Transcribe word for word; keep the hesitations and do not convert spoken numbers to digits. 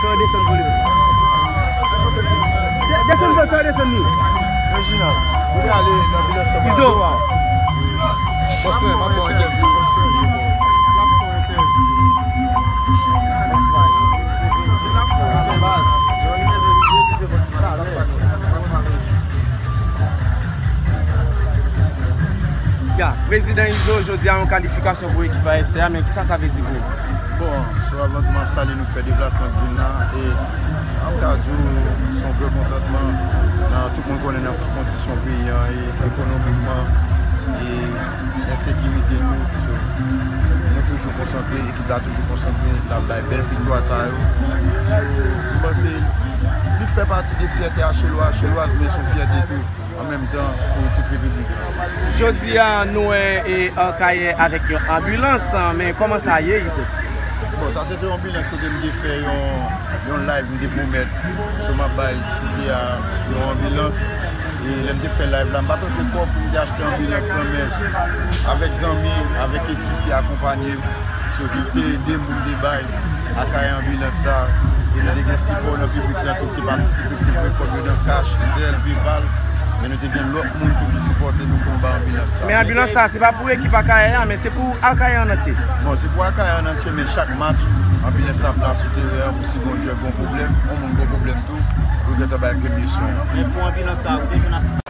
Fè yo desann polis. De-, desann zòt, fè yo desann nou. Reginald, ou te ale nan vilaj sa. Izo. Bòs mwen, m ap ba w entèvyou. Ya, Prezidan Izo, jodi a yon kalifikasyon pou ekip A F C a, men kisa sa vle di pou ou? Bon, sou avan tou, m ap salye nou k fè deplasman k vin la. E m ap ka di w, se yon vrè kontantman. Nan, tout moun konnen nan kondisyon peyi an, e ekonomikman, e ensekirite tou. So, nou toujou konsantre, ekip la toujou konsantre, l ap bay bèl viktwa sa yo. So, m panse li fè pati de fyète Achelwa, Achelwaz, men se yon fyète tou, an menm tan, pou tout repiblik la. Jodi a, nou wè, e, Akayè avèk yon anbilans, men kòman sa ye isit? Bon, sa se te yon anbilans kote m te fè yon, yon live, m te pwomèt, so m ap bay site a yon anbilans. E lè m te fè live la, m pa t antre kòb pou m te achte anbilans lan, men avèk zanmi, avèk ekip ki akonpanye m, so ki te ede m pou m te bay Akayè anbilans sa, e nou te gen sipò nan piblik lan tou ki patisipe, ki te voye kòb yo nan kach, zèl, PayPal, men nou te gen lòt moun tou ki sipòte nou pou n bay anbilans sa. Men anbilans sa, se pa pou ekip Akayè a, men se pou Akayè an antye. Bon, se pou Akayè an antye, men chak match, anbilans la ap la sou teren an pou si Bondye gon pwoblèm, yon moun gon pwoblèm tou, yo gentan bay premye swen an. Men pou anbilans sa, ou te jwenn asistans?